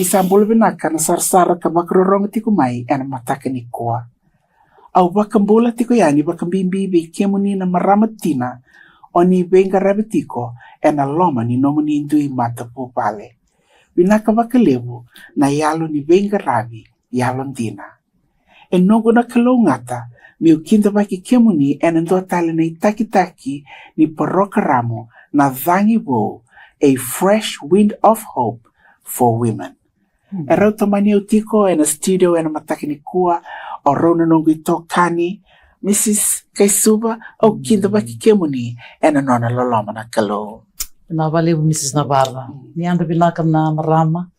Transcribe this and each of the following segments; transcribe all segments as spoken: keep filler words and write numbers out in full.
Ni sa bula vinaka na sarasara ka vakarorogo tiko mai ena mataka nikua. Au vakabula tiko yani vakabibi vei kemuni na marama tina, o ni veiqaravi tiko ena loma ni nomuni dui matavuvale. Vinaka vakalevu na yalo ni veiqaravi, yalodina. E noqu na kalougata meu kidavaki kemuni ena dua tale na itakitaki ni parokaramu na Cagi Vou, A Fresh Wind of Hope for Women. E rau tomani au tiko ena studio ena mataka nikua, o rau na noqu itokani, Mrs Kaisuva, au kidavaki kemuni ena nona loloma na Kalou. Na valevu Mrs Navara. Ni yadra vinaka na marama,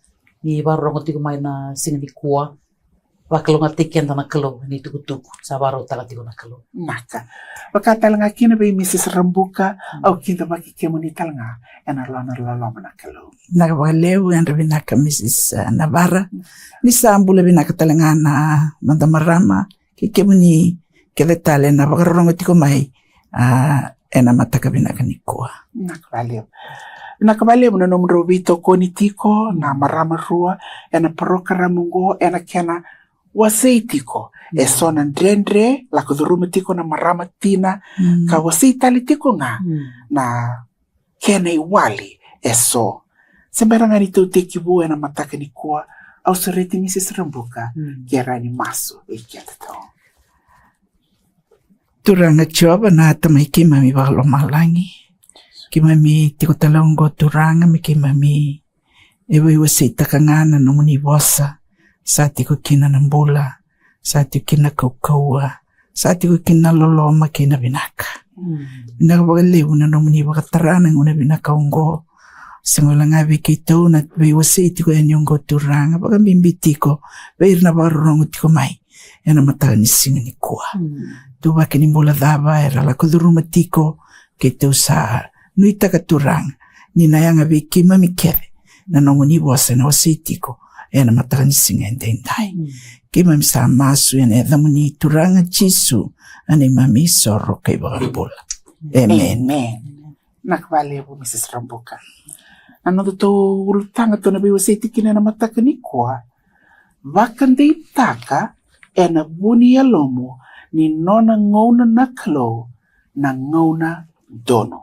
ni vakarorogo tiko mai na siga nikua. Vakalougatataki keda na Kalou ena itukutuku sa vakarautaka tiko na Kalou. Naka. Vaka tale ga kina vei Mrs Rabuka, au kidavaki kemuni tale ga ena nona loloma na Kalou. Naka vakalevu, yadra vinaka Mrs Navara. Ni sa bula vinaka tale ga na noda marama kei kemuni kece tale na vakarorogo tiko mai, a, ena mataka vinaka nikua. Vinaka valevu. Vinaka valevu na nomudrau veitokoni tiko na marama rua ena parokaramu oqo, ena kena wasei tiko eso na dredre lako curuma tiko na marama tina, ka wasei tale tiko ga na kena iwali eso. Se bera ga ni tou tekivu ena mataka nikua, au sureti Mrs Rabuka ke ra ni masu vei keda tou. Turaga Jiova na Tamai keimami vakalomalagi, keimami tiko tale oqo Turaga me keimami e veiwaseitaka ga na nomuni vosa. Sa tiko kina na bula, sa tiko kina na kaukauwa, sa tiko kina na loloma kei na vinaka. Vinaka vakalevu na nomuni vakatara na gauna vinaka oqo. Sega wale ga vei keitou na veiwasei tiko yani oqo Turaga, vakabibi tiko vei ira na vakarorogo tiko mai ena mataka ni siga nikua. Tuvaki ni bula cava era lako curuma tiko, keitou sa nuitaka Turaga ni na yaga vei keimami kece na nomuni vosa ena wasei tiko ena mataka ni siga edaidai. Keimami sa masu ena yacamuni Turaga Jisu, a neimami isoro kei vakabula. Emeni. Vinaka valevu Mrs Rabuka. Na nodatou ulutaga tou na veiwasei tiko kina ena mataka nikua, vakadeitaka ena vu ni yalomu ni nona gauna na Kalou na gauna donu.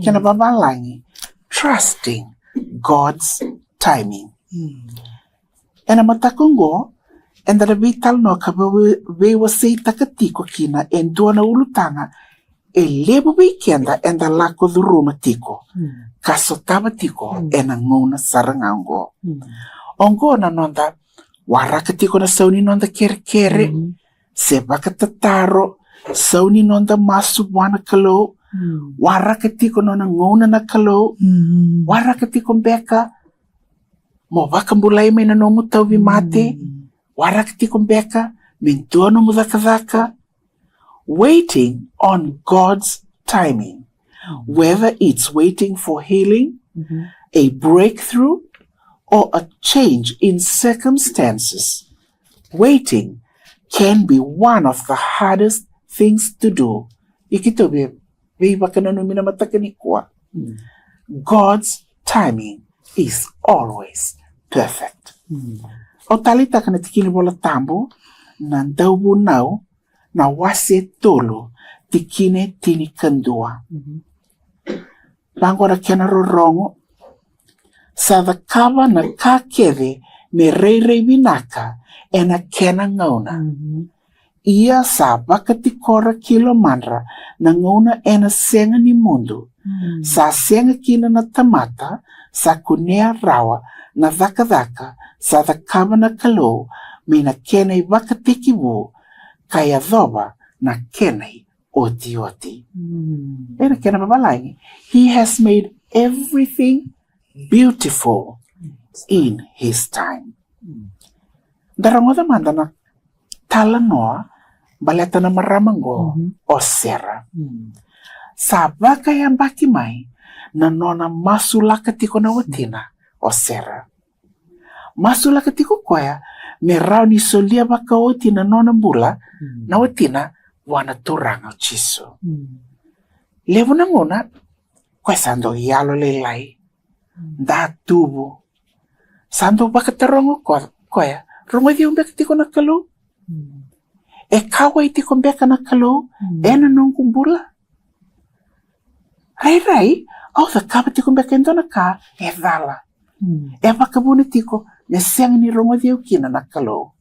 Kena vavalagi, trusting God's timing. Ena mataka oqo eda na veitalanoa ka veiwaseitaka tiko kina e dua na ulutaga e levu vei keda eda lako curuma tiko ka sotava tiko ena gauna sara ga oqo. Oqo na noda waraka tiko na sau ni noda kerekere se vakatataro, sau ni noda masu vua na Kalou, waraka tiko nona gauna na Kalou, waraka tiko beka mo vakabulai mai na nomu tauvimate, waraka tiko beka me dua nomu cakacaka. Waiting on God's timing, whether it's waiting for healing, a breakthrough, or a change in circumstances, waiting can be one of the hardest things to do. Ia keitou veivakananumi na mataka nikua. God's timing is always perfect. Au taleitaka na tikina iVola Tabu na Dauvunau na wase tolu, tikina e tinikadua. Vaqo na kena rorogo: Sa cakava na ka kece me rairai vinaka ena kena gauna. Ia sa vakatikora ki lomadra na gauna ena sega ni mudu. Sa sega kina na tamata sa kunea rawa na cakacaka sa cakava na Kalou mai na kena ivakatekivu ka yacova na kena iotioti. Ena kena vavalagi, He has made everything beautiful in His time. Da rogoca mada na talanoa baleta na marama qo o Sera. Sa vakayabaki mai na nona masulaka tiko na watina o Sera. Masulaka tiko koya me rawa ni solia vakaoti na nona bula na watina vua na Turaga o Jisu. Levu na gauna koya sa dau yalolailai, datuvu, Sa dau vakataroga ko koya, rogoci au beka tiko na Kalou? Mm. E kauwai tiko beka na Kalou, mm, ena noqu bula? Rairai, au cakava tiko beka e dua na ka e cala. Mm. E vakavuna tiko me sega ni rogoci au kina na Kalou.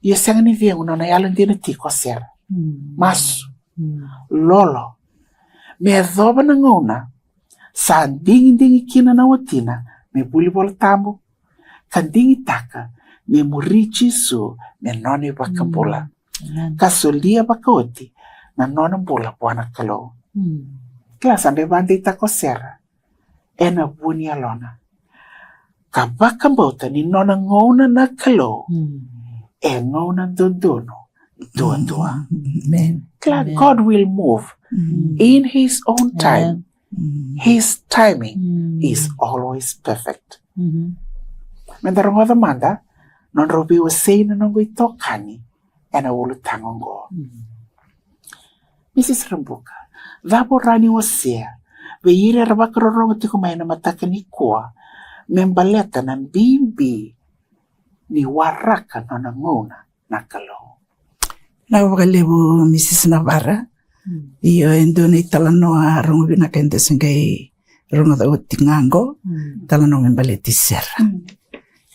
Ia sega ni cegu nona yalodina tiko o Sera. Mm. Masu. Mm. Lolo. Me yacova na gauna sa digidigi kina na watina me vuli Vola Tabu, ka digitaka me muri Jisu me nona iVakabula. Mm. Amen. Ka solia vakaoti na nona bula vua na Kalou. Mm. Kila sa dau vakadeitaka o Sera ena vu ni yalona, ka vakabauta ni nona gauna na Kalou, mm, e gauna dodonu duadua. Mm. Amen. Kila, amen, God will move, mm, in his own time. Amen. Mm. His timing, mm, is always perfect. Mm-hmm. Meda rogoca mada nodrau veiwasei na noqu itokani ena ulutaga oqo. Mm. Misis Rabuka, cava o rawa ni wasea vei ira era vakarorogo tiko mai ena mataka nikua me baleta na bibi ni waraka nona gauna na Kalou? Na vakalevu, Misis Navara. Mm. Io, e dua na italanoa rogo vinaka eda se qai rogoca oti ga qo. Mm. Talanoa me baleti Sera. Mm.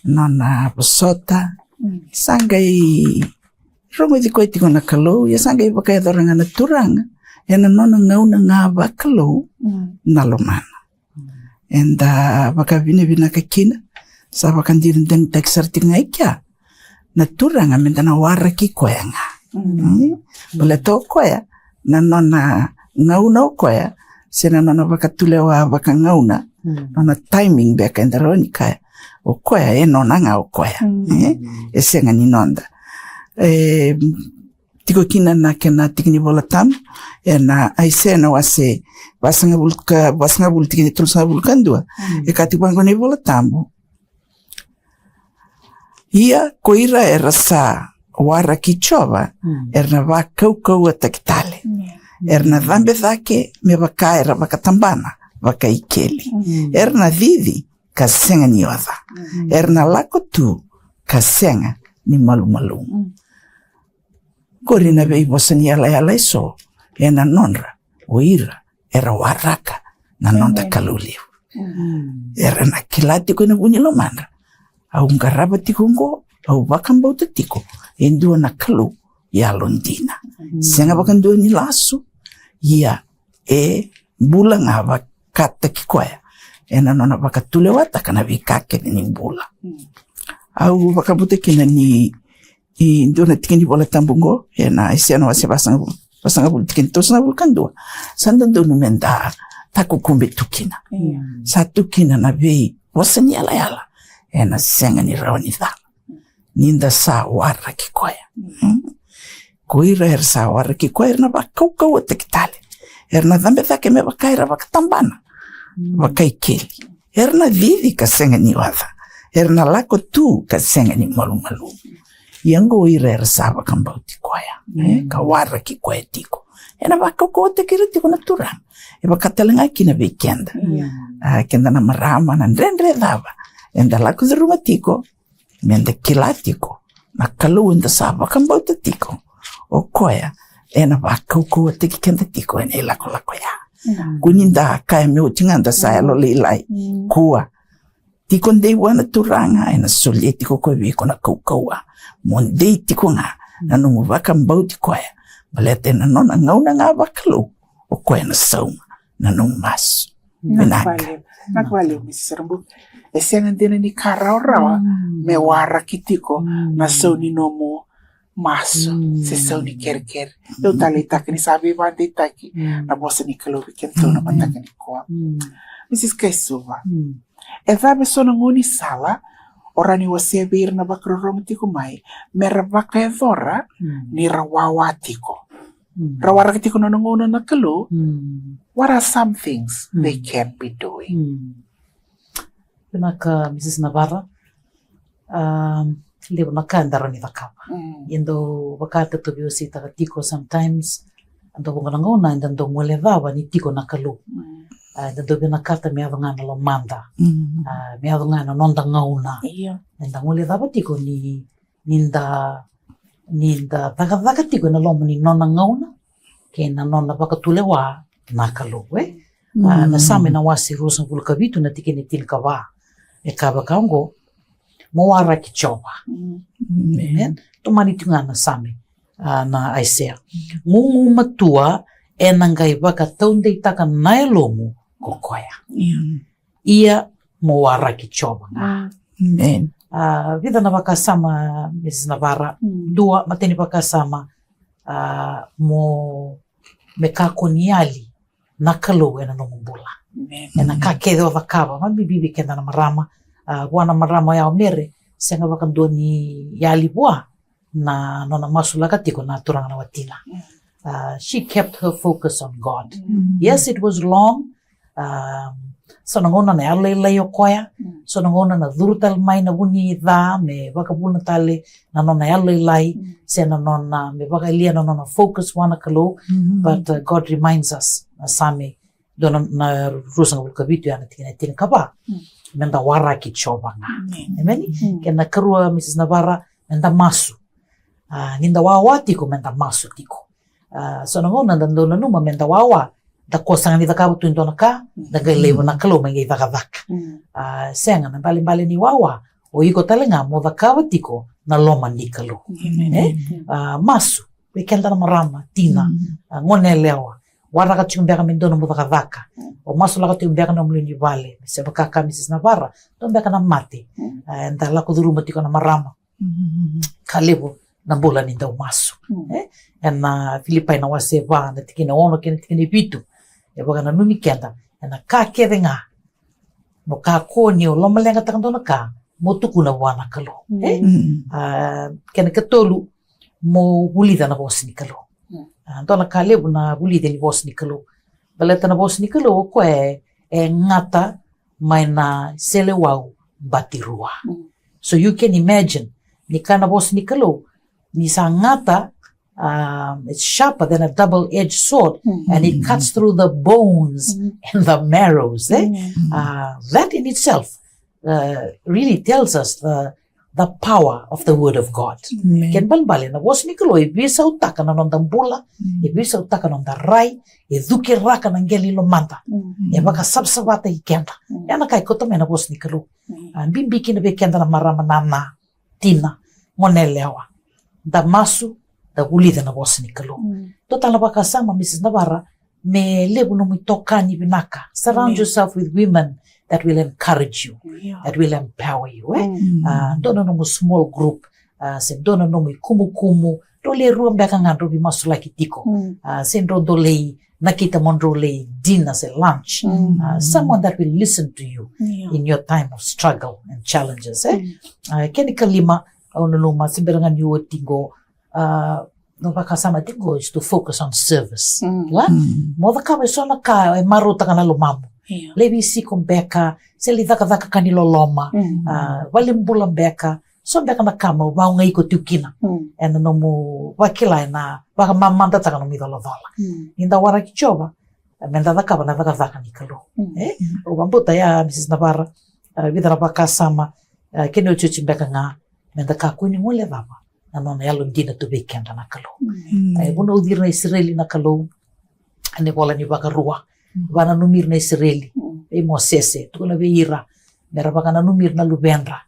Nona vosota. Mm. Sa qai rogoci koya tiko na Kalou, ia sa qai vakayacora ga na Turaga ena nona gauna ga vakalou, mm, na lomana. Eda vakavinavinaka kina, sa vakadinadinataki sara tiko ga i kea na Turaga meda na waraki koya ga. Mm. Mm. Baleta o koya, na nona gauna o koya, se na nona vakatulewa vakagauna, mm, nona timing beka eda rawa ni kaya. O koya e nona ga o koya. Mm. E? E sega ni noda. E, tiko kina na kena tiki ni Vola Tabu ena Aisea na wase vasagavulu ka, vasagavulu, tikina e tolusagavulu ka dua. Mm. E kaya tiko vaqo na iVola Tabu: Ia ko ira era sa waraki Jiova, mm, era na vakaukauwataki tale. Mm. Era na cabe cake me vaka era vakatabana vakaikeli. Mm. Era na cici ka sega ni oca. Mm. Era na lako tu ka sega ni malumalumu. Mm. Qori na veivosa ni yalayala eso ena nodra o ira era waraka na noda, amen, Kalou levu. Mm. Era na kila tiko ena vu ni lomadra, au qarava tiko oqo, au vakabauta tiko e dua na Kalou yalodina. Mm. Sega vakadua ni lasu, ia e bula ga vakataki koya ena nona vakatulewataka na veika kece ni bula. Mm. Au vakabauta kina ni, i dua na tiki ni Vola Tabu qo, ena Aisea na wase vasagavulu, vasagavulu, tikina tolusagavulu ka dua, sa dodonu meda takukube tu kina. Mm. Sa tu kina na veivosa ni yalayala ena sega ni rawa ni cala, ni da sa waraki koya. Mm. Ko ira era sa waraki koya era na vakaukauwataki tale. Era na cabe cake me vaka era vakatabana, mm, vakaikeli. Era na cici ka sega ni oca. Era na lako tu ka sega ni malumalumu. Ia qo ira era sa vakabauti koya, e, mm, ka waraki koya tiko, ena vakaukauwataki ira tiko na Turaga. E vaka tale ga kina vei keda. Mm. A, keda na marama, na dredre cava eda lako curuma tiko, meda kila tiko na Kalou eda sa vakabauta tiko, o koya ena vakaukauwataki keda tiko ena ilakolako ya. Mm. Kua ni da kaya me oti ga da sa yalolailai. Mm. Kua. Tiko dei vua na Turaga, ena solia tiko koya vei iko na kaukauwa mo dei tiko ga na nomu vakabauti koya, baleta ena nona gauna ga vakalou o koya ena sauma na nomu masu. Vinaka. Vinaka vakalevu, Misis Rabuka. E sega dina ni ka rawarawa, mm, me waraki tiko, mm, na sau ni nomu masu, mm, se sau ni kerekere. Dau taleitaka ni sa veivakadeitaki, mm, na vosa ni Kalou vei kedatou na, mm, mataka nikua. Mm. Misis Kaisuva. Mm. E cava eso na gaunisala o rawa ni wasea vei ira na vakarorogo tiko mai me ra vakayacora, mm, ni ra wawa tiko? Mm. Ra waraka tiko na nona gauna na Kalou. Mm. What are some things, mm, they can be doing? Mm. Vinaka, Misis Navara. Um, levu na ka eda rawa ni cakava. Mm. Ia dau vaka eda tou veiwaseitaka tiko, sometimes e dau vuqa na gauna eda dau guilecava ni tiko na Kalou. Mm. A, da dau vinakata me yaco ga na lomada. Mm. A, me yaco ga na noda gauna. Io. Eda guilecava tiko ni, ni da, ni da cakacaka tiko ena loma ni nona gauna kei na nona vakatulewa na Kalou, e? A, na Same na wase ruasagavulu ka vitu na tikina e tinikava e kaya vaka oqo: Mo waraki Jiova. Mm. Amen. Tomani tiko ga na Same, a, na Aisea. Gugumatua ena qai vakataudeitaka na yalomu ko koya. Ia mo waraki Jiova ga. Amen. A, vica na vakasama, Mrs Navara. Mm. Dua, matai ni vakasama, a, mo, me kakua ni yali na Kalou ena nomu bula. Amen. Ena ka kece o cakava, ma bibi vei keda na marama. A, vua na marama oya o Mere, sega vakadua ni yali vua na nona masulaka tiko na turaga na watina. Mm. A, she kept her focus on God. Mm. Yes, it was long. Um, so na gauna na yalolailai o koya, mm, so na gauna na curu tale mai na vu ni ca me vakavuna tale na nona yalolailai, mm, se na nona me vakayalia na nona focus vua na Kalou. Mm. But, uh, God reminds us, na Same dua na, na ruasagavulu ka vitu ya na tikina e tinikava, mm, me da waraki Jiova ga. Amen. Amen? Mm. Kena karua, Mrs Navara, me da masu. A, ni da wawa tiko, me da masu tiko. A, so na gauna da dau nanuma me da wawa, da kua sara ga ni cakava tu e dua na ka, da qai laiva na Kalou me qai cakacaka. Mm. A, sega, na ibalebale ni wawa, o iko tale ga mo cakava tiko na loma ni Kalou. Amen. E? A, masu vei keda na marama, tina, mm, a, goneyalewa, waraka tiko beka me dua nomu cakacaka. Mm. O masulaka tiko beka na nomu lewe ni vale, se vaka ka Mrs Navara, dua beka na mate. Mm. A, eda lako curuma tiko na marama. Mm. Ka levu na bula ni dau masu. Mm. E? Ena Filipai na wase va, na tikina e ono kei na tikina e vitu, e vakananumi keda ena ka kece ga, mo kakua ni o lomaleqataka dua na ka, mo tukuna vua na Kalou. E? Mm. A, kena ikatolu, mo vulica na vosa ni Kalou. Mm. A, dua na ka levu na vulica ni vosa ni Kalou. Baleta na vosa ni Kalou o koya e, e gata mai na iseleiwau batirua. Mm. So you can imagine, ni kaya na vosa ni Kalou, ni sa gata, um, it's sharper than a double-edged sword, mm, and it cuts through the bones, mm, and the marrows, e? Mm. Uh, that in itself, uh, really tells us the, the power of the word of God. Amen. Kena ibalebale, na vosa ni Kalou e veisautaka na noda bula, mm, e veisautaka na noda rai, e cukeraka na qele ni lomada, mm, e vakasavasavataki keda. Mm. Ya na ka e kauta mai na vosa ni Kalou. Mm. A, bibi kina vei keda na marama, nana, tina, goneyalewa, da masu, da vulica na vosa ni Kalou. Mm. Dua tale na vakasama, Mrs Navara, me levu nomu itokani vinaka. Surround, amen, yourself with women that will encourage you, yeah, that will empower you, e? Mm. A, dua na nomu small group, a, se dua na nomu ikumukumu, drau le rua beka ga drau veimasulaki tiko. Mm. A, se drau dau lai nakita mo drau lai dinner se lunch. Mm. A, someone that will listen to you, yeah, in your time of struggle and challenges, e? Mm. A, kena ikalima, au nanuma se bera ga ni oti qo, a, na vakasama tiko qo is to focus on service. Mm. La? Mm. Mo cakava eso na ka e marautaka na lomamu. Io. Lai veisiko beka, se lai cakacaka ka ni loloma, mm, a, valenibula beka, so beka na ka mo vakaogai iko tiko kina. Mm. Ena nomu vakila ena vakamamadataka nomu icolacola. Mm. Ni da waraki Jiova, me da cakava na cakacaka ni Kalou. Mm. E? Mm. Au vakabauta ya, Mrs Navara, a, vica na vakasama, a, kena iotioti beka ga, me da kakua ni guilecava na nona yalodina tu vei keda na Kalou. Mm. A, e vunauci ira na Isireli na Kalou ena ivola ni Vakarua. Mm. Vakananumi ira na Isireli, mm, vei Mosese, tukuna vei ira me ra vakananumi ira na luvedra,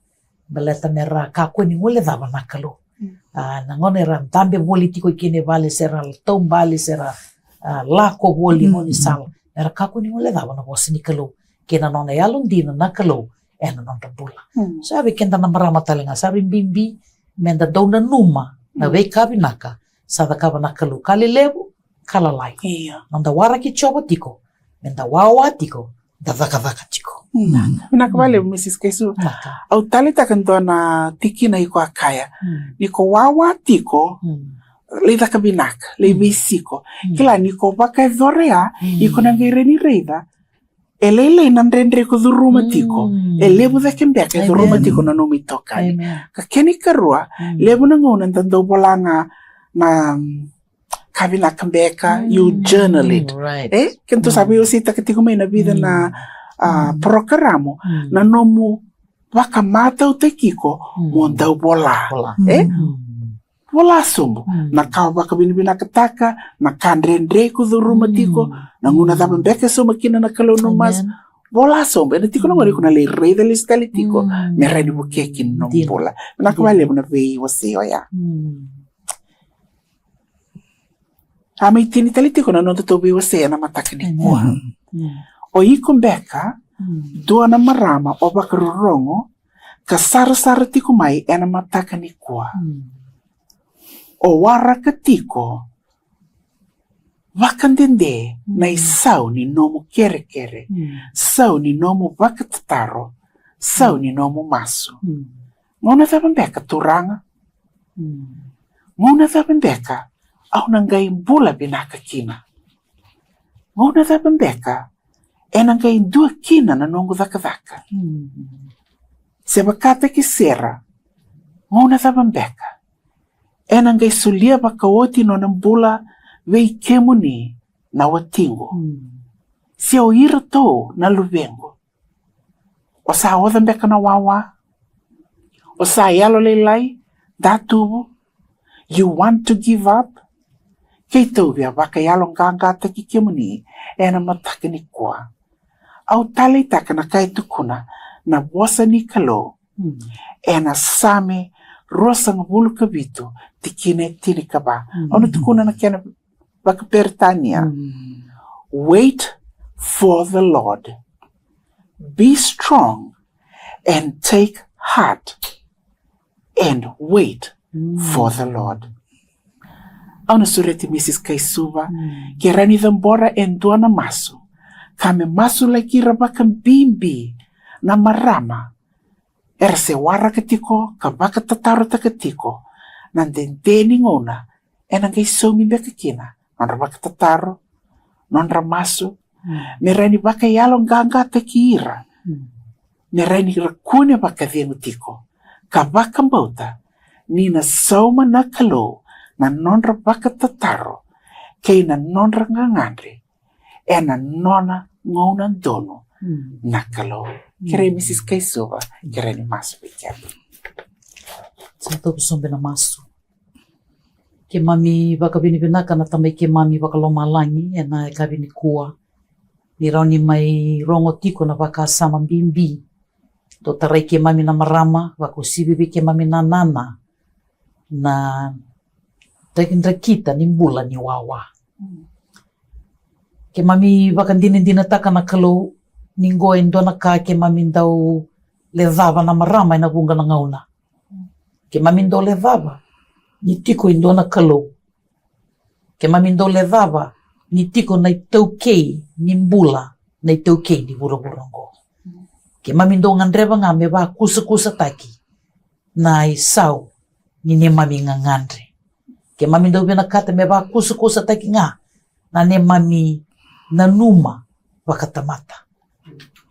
baleta me ra kakua ni guilecava na Kalou. Mm. A, na gauna era dabe voli tiko kina e vale, se ra taubale, se ra, a, lako voli, mm, gaunisala, me ra kakua ni guilecava na vosa ni Kalou kei na nona yalodina na Kalou ena nodra bula. Mm. So ya vei keda na marama tale ga, sa veibibi me da dau nanuma na, mm, veika vinaka sa cakava na Kalou, ka lelevu ka lalai. Io. Noda waraki Jiova tiko, me da wawa tiko, da cakacaka tiko. Mm. Vinaka vakalevu, Mrs Kaisu. Vinaka. Au taleitaka e dua na tikina iko a kaya, mm, ni ko wawa tiko, mm, lai caka vinaka, lai, mm, veisiko. Mm. Kila ni ko vakayacorea, mm, iko na qai rawa ni raica e lailai na dredre ko curuma tiko. Mm. E levu cake beka e curuma, amen, tiko na nomu itokani. Amen. Ka kena ikarua, mm, levu na gauna da dau vola ga na, mm, ka vinaka beka, you journal it. Right. E? Keda tou sa veiwaseitaka tiko mai na vica na, a, porokaramu. Na nomu vakamatautaki iko mo dau vola. Vola. E? Vola sobu. Na ka o vakavinavinakataka, na ka dredre ko curuma tiko, na gauna cava beka e sauma kina na Kalou nomu masu. Vola sobu. Ena tiko na gauna iko na lai raica lesu tale tiko me rawa ni vukea kina na nomu bula. Vinaka vakalevu na veiwasei oya. A mai tini tale tiko na noda tou veiwasei ena mataka nikua. O iko beka dua na marama o vakarorogo ka sarasara tiko mai ena mataka nikua. O waraka tiko vakadede na isau ni nomu kerekere, sau ni nomu vakatataro, sau ni nomu masu. Gauna cava beka, Turaga? Gauna cava beka au na qai bula vinaka kina? Gauna cava beka ena qai dua kina na noqu cakacaka? Se vakataki Sera, gauna cava beka ena qai solia vakaoti nona bula vei kemuni na watiqu, se o iratou na luvequ? O sa oca beka na wawa? O sa yalolailai, datuvu? You want to give up? Keitou via vakayaloqaqataki kemuni ena mataka nikua. Au taleitaka na ka e tukuna na vosa ni Kalou ena Same ruasagavulu ka vitu, tikina e tinikava. Au na tukuna na kena vakaperitania. Wait for the Lord. Be strong and take heart and wait for the Lord. Au na sureti Mrs Kaisuva, ke rawa ni cabora e dua na masu, ka me masulaki ira vakabibi na marama era se waraka tiko ka vakatatarotaka tiko na dede ni gauna ena qai saumi beka kina nodra vakatataro, nodra masu, me rawa ni vakayaloqaqataki ira, me rawa ni ra kune vakacegu tiko ka vakabauta ni na sauma na Kalou na nodra vakatataro kei na nodra gagadre ena nona gauna donu na Kalou. Kerei Mrs Kaisuva, kerei ni masu vei keda. Sa tobu sobu na masu. Keimami vakavinavinaka na Tamai keimami vakalomalagi ena yakavi nikua, ni rawa ni mai rogo tiko na vakasama bibi. Dou tarai keimami na marama, vakauasivi vei keimami na nana, na drakidrakita ni bula ni wawa. Keimami vakadinadinataka na Kalou ni qo e dua na ka keimami dau lecava na marama ena vuqa na gauna. Keimami dau lecava ni tiko e dua na Kalou. Keimami dau lecava ni tiko na itaukei ni bula, na itaukei ni vuravura oqo. Keimami dau gadreva ga me vakusakusataki na isau ni neimami gagadre. Keimami dau vinakata me vakusakusataki ga na neimami nanuma vakatamata.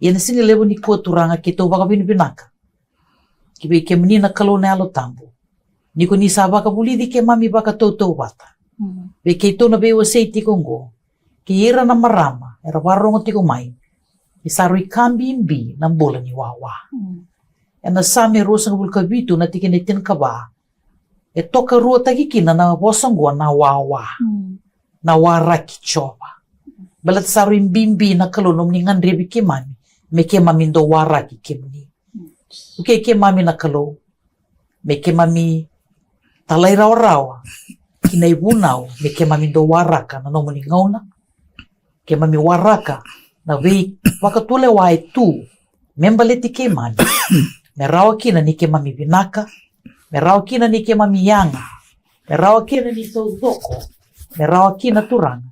Ia na siga levu nikua, Turaga, keitou vakavinavinaka ki vei kemuni na Kalou na Yalo Tabu, ni ko ni sa vakavulici keimami vakatautauvata. Vei keitou na veiwasei tiko oqo, kei ira na marama era vakarorogo tiko mai, ni sa rui ka bibi na bula ni wawa. Ena Same ruasagavulu ka vitu na tikina e tinikava, e tokaruataki kina na vosa oqo na wawa. Na waraki Jiova. Baleta sa rui bibi na Kalou nomuni gadrevi keimami, me keimami dau waraki kemuni. Vukei keimami na Kalou me keimami talairawarawa ki na ivunau, me keimami dau waraka na nomuni gauna. Keimami waraka na veivakatulewa e tu me baleti keimami, me rawa kina ni keimami vinaka, me rawa kina ni keimami yaga, me rawa kina ni taucoko, me rawa kina, Turaga,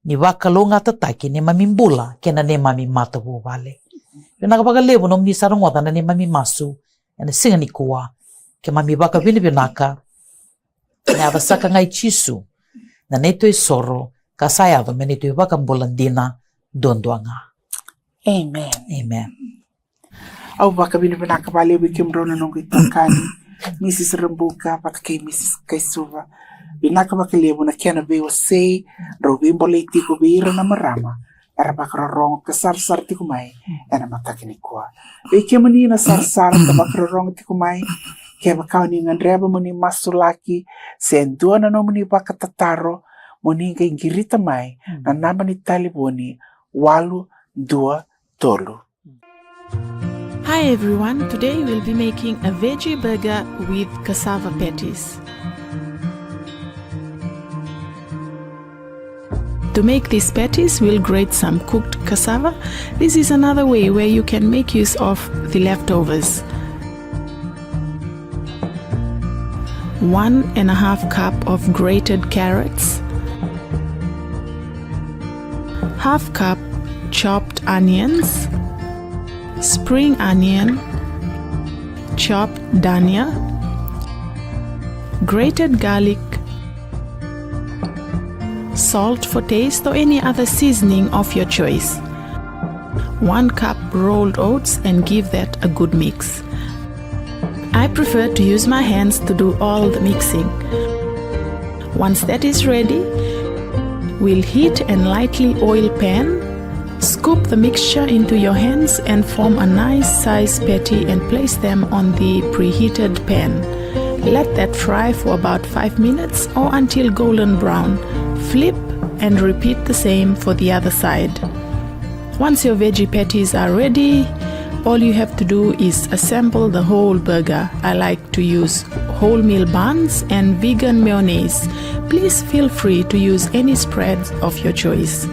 ni vakalougatataki neimami bula kei na neimami matavuvale. Vinaka vakalevu nomuni sa rogoca na neimami masu ena siga nikua. Keimami vakavinavinaka. Ena yaca saka ga i Jisu, na neitou isoro, ka sa yaco me neitou ivakabula dina duadua ga. Amen. Amen. Au vakavinavinaka vakalevu vei kemudrau na noqu itokani, Mrs Rabuka vata kei Mrs Kaisuva. Vinaka vakalevu na kena veiwasei, drau veibolei tiko vei ira na marama era vakarorogo ka sarasara tiko mai ena mataka nikua. Vei kemuni na sarasara ka vakarorogo tiko mai, kevaka o ni gadreva mo ni masulaki se dua na nomuni vakatataro, mo ni qai qirita mai na naba ni talevoni walu dua tolu. Hi everyone, today we'll be making a veggie burger with cassava patties. To make these patties, we'll grate some cooked cassava. This is another way where you can make use of the leftovers. One and a half cup of grated carrots, half cup chopped onions, spring onion, chopped dhania, grated garlic, salt for taste or any other seasoning of your choice. One cup rolled oats and give that a good mix. I prefer to use my hands to do all the mixing. Once that is ready, we'll heat and lightly oil pan. Scoop the mixture into your hands and form a nice size patty and place them on the preheated pan. Let that fry for about five minutes or until golden brown. Flip and repeat the same for the other side. Once your veggie patties are ready, all you have to do is assemble the whole burger. I like to use wholemeal buns and vegan mayonnaise. Please feel free to use any spreads of your choice.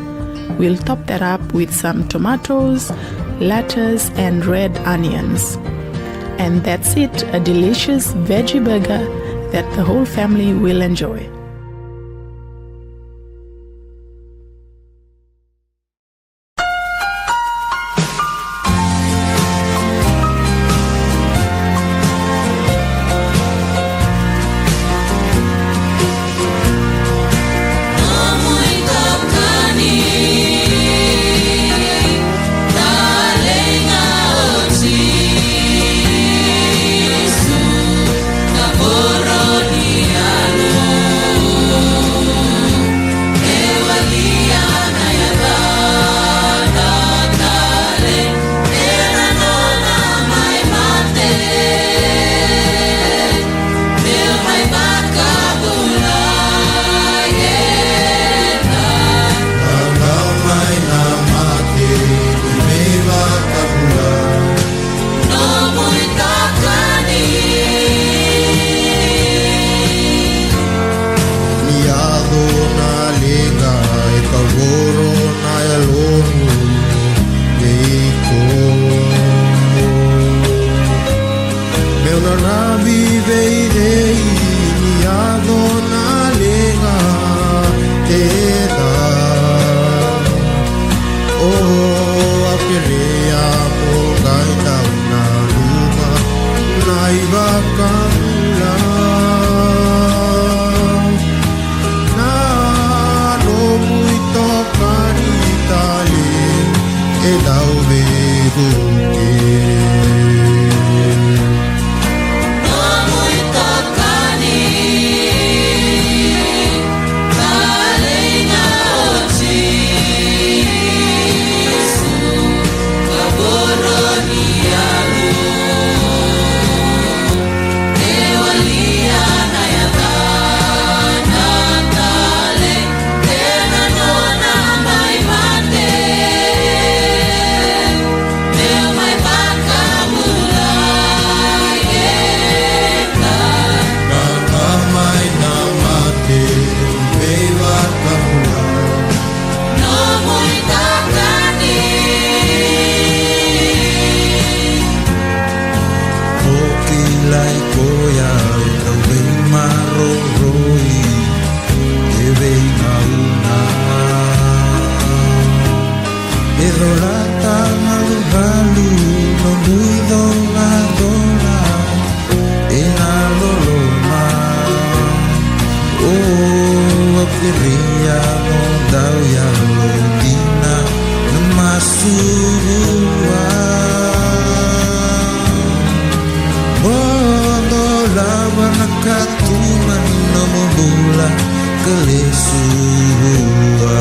We'll top that up with some tomatoes, lettuce, and red onions. And that's it, a delicious veggie burger that the whole family will enjoy. Ni yaco na leqa e kavoro na yaloqu vei iko. Meu na ravi vei cei ni yaco na leqa e ca. O, au kerea mo qai dau nanuma na ivakavuvuli. Na nomu itokani tale e dau veivuke. Nomu itokani. O kilai koya e dau veimaroroi e veigauna. E colata na valu noqu icolacola ena loloma. O, au kerea mo dau yalodina na masu vua. Mo dolava na katuba ni nomu bula ka lesu vua.